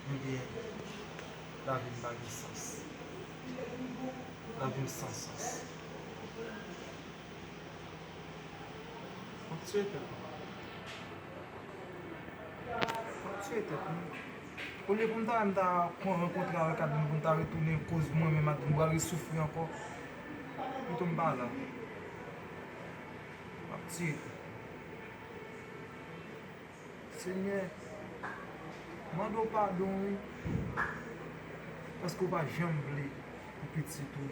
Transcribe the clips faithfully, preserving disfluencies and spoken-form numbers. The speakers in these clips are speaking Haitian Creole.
Ebyen, lavi m pa gen sans. Lavi m san sans. M ap tiye tèt mwen. M ap tiye tèt mwen. Olye pou m ta, m ta pran rankontre avèk Adeline pou m ta retounen koz mwen menm Adeline m pral resoufri ankò. Pito m pa la. M ap tiye tèt. Senyè, mande w padon wi, paske w pa janm vle pou pitit ou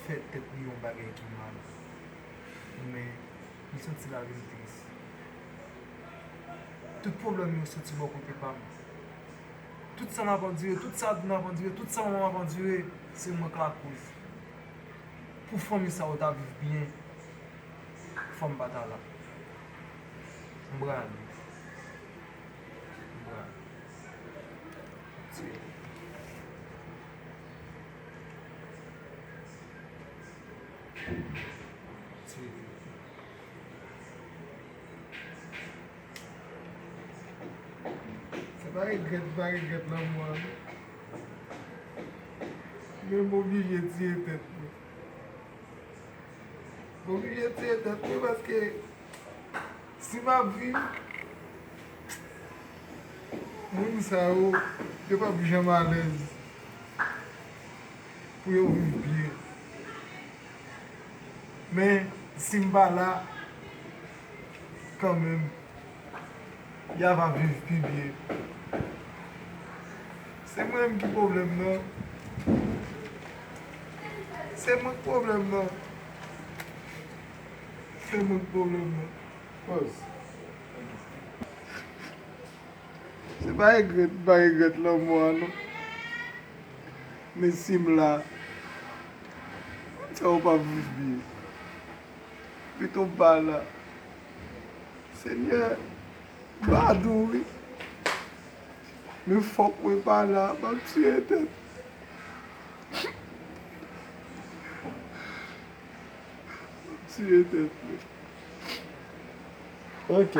fè tèt li yon bagay ki mal. Men, m santi lavi m tris. Tout pwoblèm yo soti bò kote pa m. Tout sa m ap andire, tout sa Adeline ap andire, tout sa manman m ap andire, se mwen k lakoz. Pou fanmi sa yo ta viv byen, fò m pa ta la. M prale. M prale. Tiye. Tiye. Se pa regrèt, pa regrèt lanmò a, non. Men m oblije tiye tèt mwen. M oblije tiye tèt mwen paske si m ap viv, moun sa yo, yo p ap janm alèz pou yo viv byen. Men, si m pa la, kanmenm, y a va viv pi byen. Se mwen menm ki pwoblèm nan. Se mwen k pwoblèm nan. Se mwen k pwoblèm nan. Pòz. Se pa regrèt, m pa regrèt lanmò a, non. Men si m la, moun sa yo p ap viv byen. Pito m pa la. Senyè, m pa dou wi. Men fòk mwen pa la, m ap tiye tèt. M ap tiye tèt mwen. Ok.